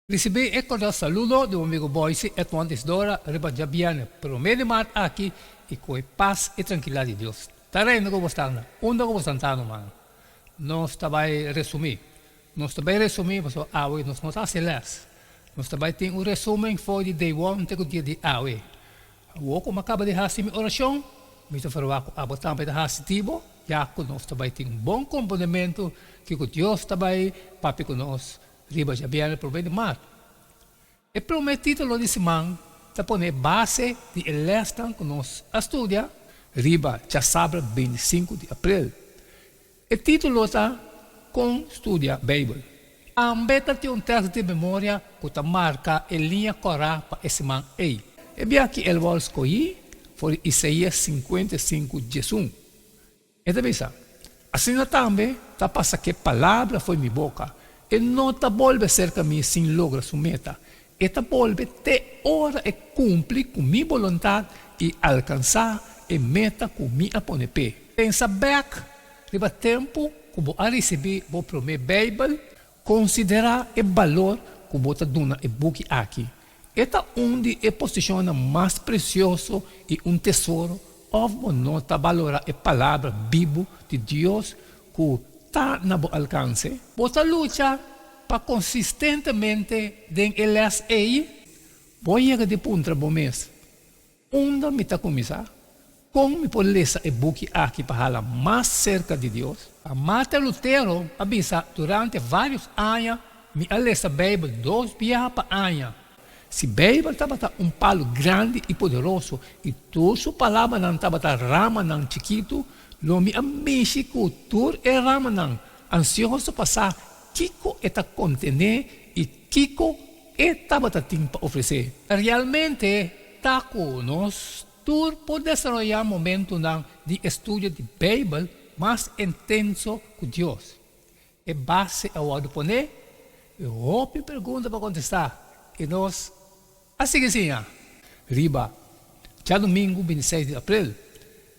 Risibí e kordial saludo di bo amigo Boyce Edmond Isidora riba djabièrnè promé di mart aki i ku e pas i trankilidat di Dios ta reina ku bo sta na unda ku bo sta ntá ruman. Nos ta bai resumí. Nos ta bai resumí pasobra awe nos no ta hasi lès. Nos ta bai tin un resumen for di day one te ku dia di awe. Awor ku mi a kaba di hasi mi orashon, mi ta ferwagt ku abo tambe ta hasi di bo, ya ku nos ta bai tin un bon kompondementu kiko Dios ta bai papia ku nos Riba djabièrnè promé di mart. E promé título di siman ta pone e base di e lèsnan ku nos a studia riba djasabra 25 di aprel. E título ta Kon Studia Beibel. Tambe ta tin un tèst di memoria ku ta marka e liña kòrá pa e siman ei. E bia ki el wòrdu skohí for di Isaías 55, 11. E ta bisa, Asina tambe ta pasa ku e palabra fo'i mi boka, e no ta bolbe serka mi sin logra su meta, e ta bolbe te ora e kumpli ku mi boluntat i alkansá e meta ku mi a pone p'e. Pensa bèk riba tempu ku bo a risibí bo promé Beibel. Konsiderá e balor ku bo ta duna e buki aki. E ta un di e posishonnan mas presioso i un tesoro òf bo no ta balorá e Palabra bibu di Dios ku ta na bo alkanse? Bo ta lucha pa konsistentemente den e lès ei? Bo a yega di puntra bo mes, Unda mi ta kuminsá? Kon mi por lesa e buki aki pa hala mas serka di Dios? A Martin Lutero a bisa, Durante vários aña mi a lesa Beibel dos biaha pa aña. Si Beibel tabata un palu grandi i poderoso i tur su palabranan tabata ramanan chikitu, lo mi a mishi ku tur e ramanan, ansioso pa sa kiko e ta kontené i kiko E tabata tin pa ofresé. Realmente ta ku nos tur por desaroyá momentunan di estudio di Beibel mas intenso ku Dios. E base a wòrdu poné, i hopi pregunta pa kontestá, i nos a sigui siña. Riba djadumingu 26 di aprel,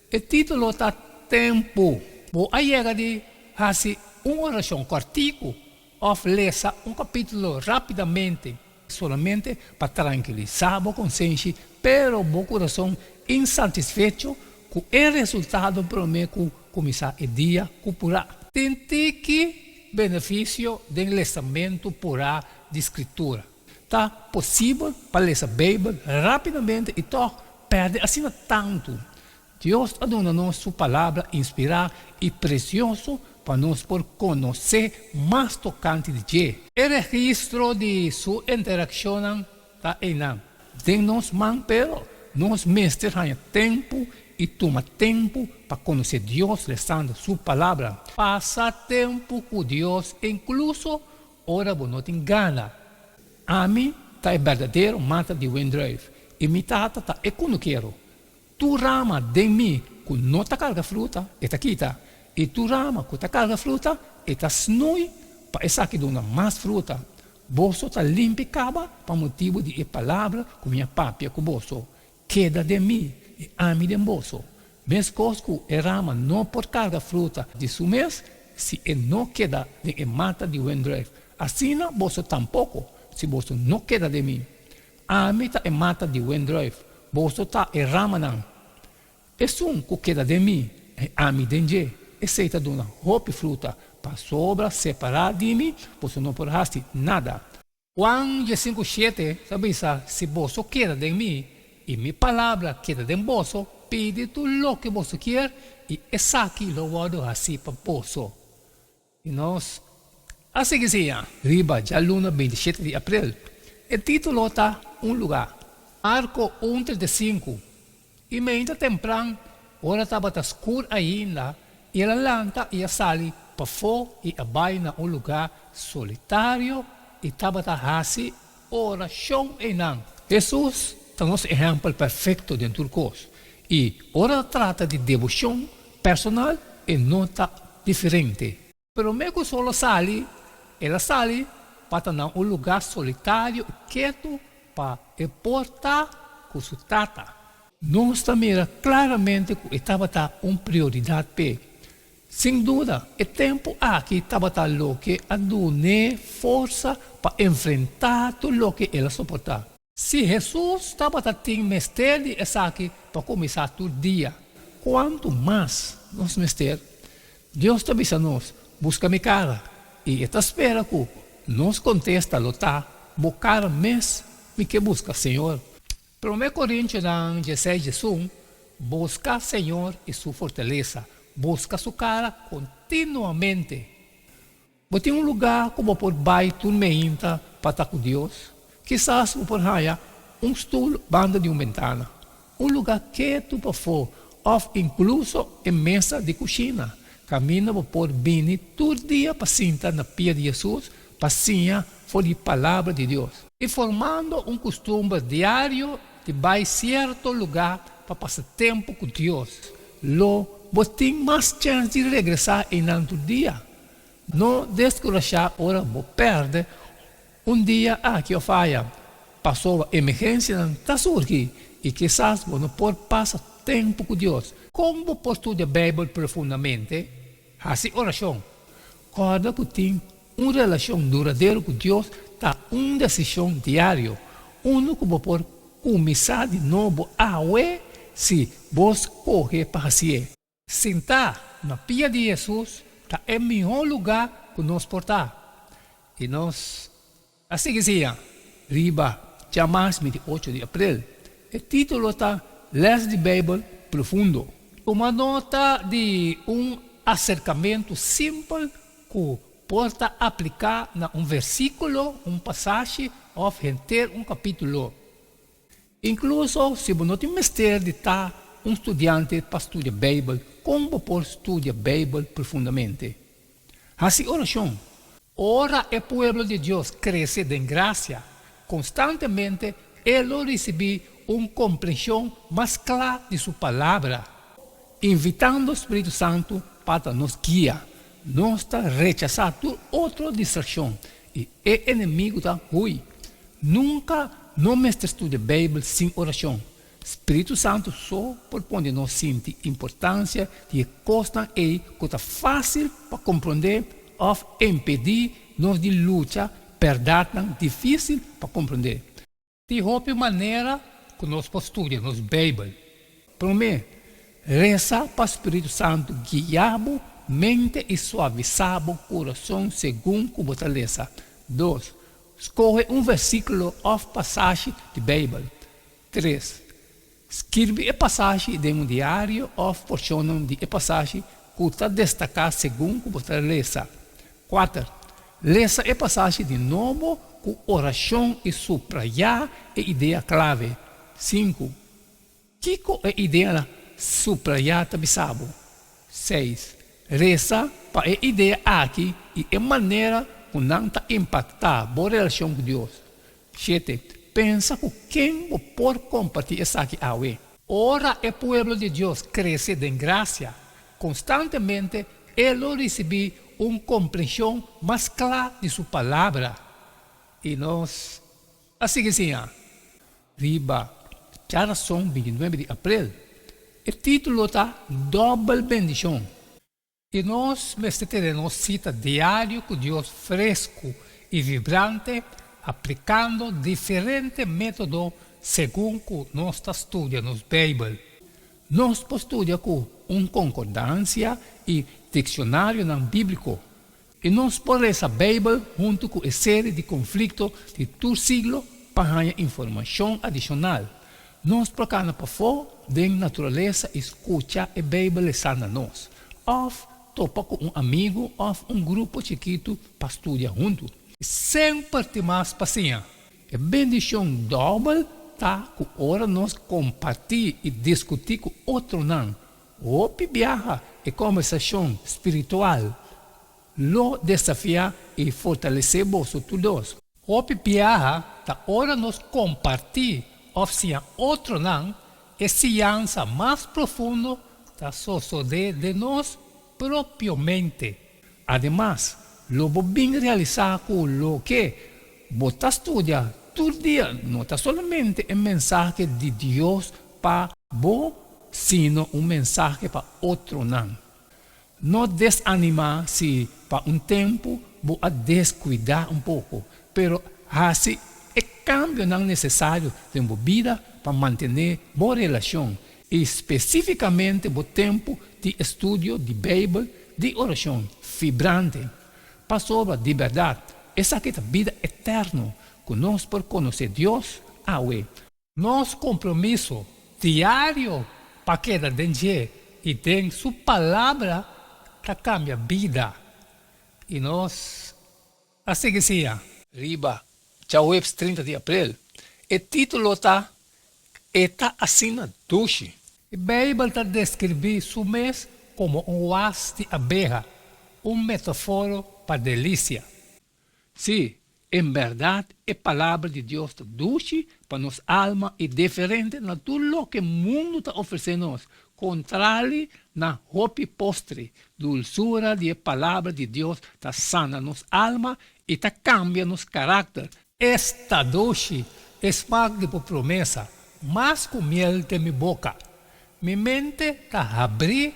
e título ta Tempu. Bo a yega di hasi un orashon kòrtiku Òf lesa un kapítulo rápidamente, solamente pa trankilisá bo konsenshi, pero bo kurason insatisfecho ku e resultado promé ku kuminsá e dia ku purá. Tin tiki benefisio den lesamentu purá di Skritura. Ta posibel pa lesa Beibel rápidamente i tòg pèrdè asina tantu. Dios a duna nos su Palabra inspirá i presioso pa nos por konosé mas tokante di dje. E registro di su interakshonnan ta einan den nos man, pero nos mester haña tempu i tuma tempu pa konosé Dios lesando su Palabra. Pasa tempu ku Dios inkluso ora bo no tin gana. Ami ta e berdadero mata di wendruif i mi Tata ta e kunukero. Tur rama den mi ku no ta karga fruta, e ta kita, i tur rama ku ta karga fruta, e ta snui pa esaki duna mas fruta. Boso ta limpi kaba pa motibu di e palabra ku mi a papia ku boso. Keda den mi, i ami den boso. Meskos ku e rama no por karga fruta di su mes si e no keda den e mata di wendruif, asina boso tampoko si boso no keda den mi. Ami ta e mata di wendruif, boso ta e ramanan. Esun ku keda den mi i ami den dje, esei ta duna hopi fruta, pasobra separá di mi boso no por hasi nada. Juan 15,7 ta bisa, Si boso keda den mi i mi palabra keda den boso, pidi tur loke boso kier i esaki lo wòrdu hasí pa boso. I nos a sigui siña. Riba djaluna 27 di aprel. E título ta Un lugá. Marko un 35 I meinta tempran, ora tabata skur ainda, el a lanta i a sali pafó i a bai na un lugá solitario i tabata hasi orashon einan. Hesus ta nos ehèmpel perfekto den tur kos, i ora ta trata di deboshon personal e no ta diferente. Promé ku sol a sali, el a sali pa ta na un lugá solitario i ketu pa e por ta ku su Tata. Nos ta mira klaramente ku e tabata un prioridat p'e. Sin duda, e tempu aki tabata loke a dun'é forsa pa enfrentá tur loke el a soportá. Si Hesus tabata tin mester di esaki pa kuminsá tur dia, kuantu mas nos mester? Dios ta bisa nos, Buska mi kara, i e ta spera ku nos kontesta lo ta, Bo kara mes mi ke buska, Señor. Promé Korintionan dieseis diesun, Buska Señor i su fortalesa, buska su kara kontinuamente. Bo tin un lugá ku bo por bai tur meinta pa ta ku Dios? Kisas bo por haña un stul banda di un bentana, un lugá ketu pafó òf inkluso e mesa di kushina, kaminda bo por bini tur dia pa sinta na pia di Hesus pa siña for di Palabra di Dios. I formando un kustumber diario di bai sierto lugá pa pasa tempu ku Dios, lo bo tin mas chèns di regresá einan tur dia. No deskurashá ora bo pèrdè un dia aki òf aya, pasobra emergensianan ta surgi i kisas bo no por pasa tempu ku Dios. Kon bo por studia Beibel profundamente? Hasi orashon. Kòrda ku tin un relashon duradero ku Dios ta un desishon diario, unu ku bo por kuminsá di nobo awe si bo skohe pa hasié. Sintá na pia di Hesus ta e mihó lugá ku nos por ta. I nos a sigui siña riba djamas 28 di aprel. E título ta Lès di Beibel Profundo. Tuma nota di un aserkamentu simpel ku por ta apliká na un versíkulo, un pasashi òf henter un kapítulo. Inkluso si bo no tin mester di ta un studiante pa studia Beibel, kon bo por studia Beibel profundamente? Hasi orashon. Ora e pueblo di Dios krese den grasia, konstantemente e lo risibí un komprenshon mas kla di su Palabra. Invitando spiritu santu pa ta nos guia, nos ta rechasá tur otro distrakshon i e enemigu ta hui. Nunka no mester studia Beibel sin orashon. Spiritu santu so por pone nos sinti importansia di e kosnan ei ku ta fásil pa komprondé òf impedí nos di lucha bèrdatnan difísil pa komprondé. Tin hopi manera ku nos por studia nos Beibel. Promé, resa pa spiritu santu guia bo mente i suavisá bo kurason segun ku bo ta lesa. Dos, skohe un versíkulo òf pasashi di Beibel. Tres, skirbi e pasashi den un diario òf porshonnan di e pasashi ku ta destaká segun ku bo ta lesa. Kuater, lesa e pasashi di nobo ku orashon i suprayá e idea klave. Sinku, kiko e idea suprayá ta bisa bo? Seis, resa pa e idea aki i e manera ku nan ta impaktá bo relashon ku Dios. Shete, pensa ku ken bo por kompartí esaki awe. Ora e pueblo di Dios krese den grasia, konstantemente e lo risibí un komprenshon mas kla di su Palabra. I nos a sigui siña riba djarason 29 di aprel. E título ta Dòbel Bendishon. I nos mester tene nos sita diario ku Dios fresku i vibrante, aplikando diferente método segun ku nos ta studia nos Beibel. Nos por studia ku un konkordansia i dikshonarionan bíbliko. I nos por resa Beibel huntu ku e seri di Konflikto di Tur Siglo pa haña informashon adishonal. Nos por kana pafó den naturalesa i skucha e Beibel lesá na nos, òf topa ku un amigu òf un grupo chikitu pa studia huntu. Semper tin mas pa siña. E bendishon dòbel ta ku ora nos kompartí i diskutí ku otronan, hopi biaha e kòmbersashon spiritual lo desafiá i fortalesé boso tur dos. Hopi biaha ta ora nos kompartí òf siña otronan, e siñansa mas profundo ta sosodé den nos propio mente. Ademas, lo bo bin realisá ku loke bo ta studia tur dia no ta solamente e mensahe di Dios pa bo, sino un mensahe pa otronan. No desanimá si pa un tempu bo a deskuidá un poko, pero hasi e kambionan nesesario den bo bida pa mantené bo relashon i spesífikamente bo tempu di estudio di Beibel di orashon vibrante. Pasobra di bèrdat esaki ta bida eterno ku nos por konosé Dios awe. Nos kompromiso diario pa keda den dje i den su Palabra ta kambia bida i nos a sigui siña. Riba djaweps 30 di aprel. E título ta E ta asina dushi. E Beibel ta deskribí su mes komo un was di abeha, un metaforo pa delisia. Sí, en bèrdat e Palabra di Dios ta dushi pa nos alma i diferente na tur loke mundu ta ofresé nos. Kontrali na hopi postre, dulsura di e Palabra di Dios ta sana nos alma i ta kambia nos karakter. Esta dushi e smak di bo promesa, mas ku miel den mi boka. Mi mente ta habrí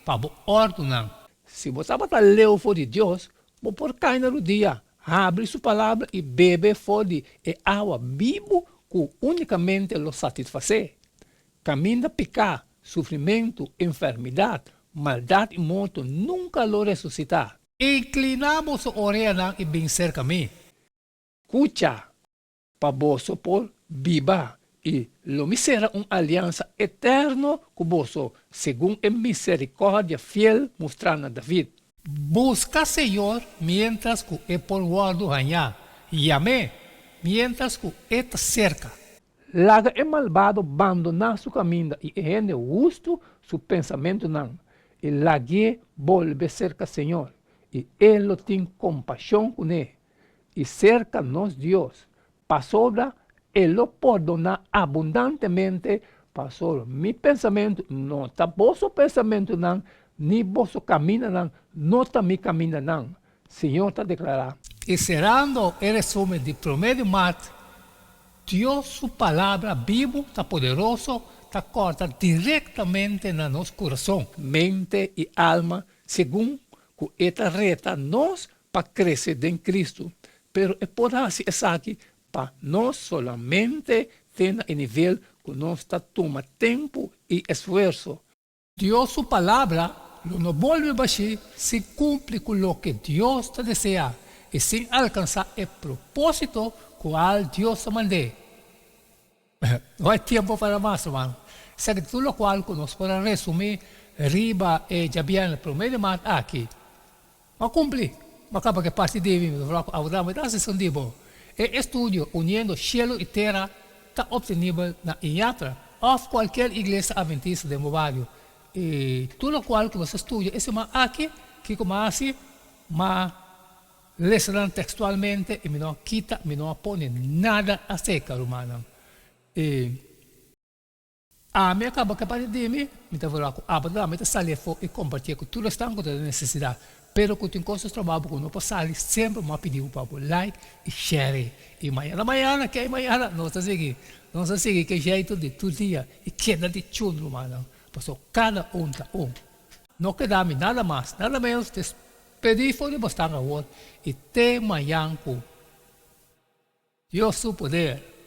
pa bo òrdunan. Si bo tabata leu for di Dios, Bo por kai na rudia, habri su palabra i bebe for di e awa bibu ku únikamente lo satisfasé. Kaminda piká, sufrimentu, enfermidat, maldat i morto nunka lo resusitá. Inkliná boso oreanan i bin serka mi. Kucha! Pa boso por biba, i lo mi sera un aliansa eterno ku boso, segun e miserikòrdia fiel mustrá na David. Buska Señor miéntras ku e por wòrdu hañá, yam'é miéntras ku e ta serka. Laga e malbado bandoná su kaminda i e hende hustu su pensamentunan, i lag'é bolbe serka Señor, i e lo tin kompashon kuné. i serka nos Dios, pasobra E lo pordoná abundantemente, pasobra mi pensamentu no ta boso pensamentunan, ni boso kamindanan no ta mi kamindanan, Señor ta deklará. I serando e resumen di promé di mart, Dios su Palabra bibu ta poderoso, ta kòrta direktamente na nos kurason, mente i alma segun ku e ta reta nos pa krese den Kristu, pero e por hasi esaki pa nos solamente te na e nivel ku nos ta tuma tempu i esfuerso. Dios su Palabra lo no bolbe bashí sin kumpli ku loke Dios ta deseá i sin alkansá e propósito kual Dios a mand'é. No hay tiempo para mas, ruman. Esaki ta tur lokual ku nos por a resumí riba e djabièrnè promé di mart aki. Bo a kumpli! Bo a kaba ku e parti di mi, mi ta ku mi ta hasi esun di bo. E estudio Uniendo Shelu i Tera ta optenibel na Iñatra òf kualkier iglesia adventista den bo bario. I tur lokual ku nos a studia e siman aki, kiko mi a hasi? Mi Lesa nan tekstualmente i mi no a kita, mi no a pone nada aserka, rumannan. I ami a kaba kaba di di mi, mi ta wòrdu ku abo tambe ta sali afó i kompartié ku tur esnan ku ta den nesesidat. Pero ku tin kos trabou ku no por sali, semper mi a pidi bo pa bo like i share. I mañana mañana, kei mañana, nos ta sigui, nos ta sigui ku e jeitu di tur dia i keda di chun, rumannan, pasobra kada un ta un. No keda mi nada mas, nada menos. Pedí for di bo stan awor i te mañan ku Dios su poder.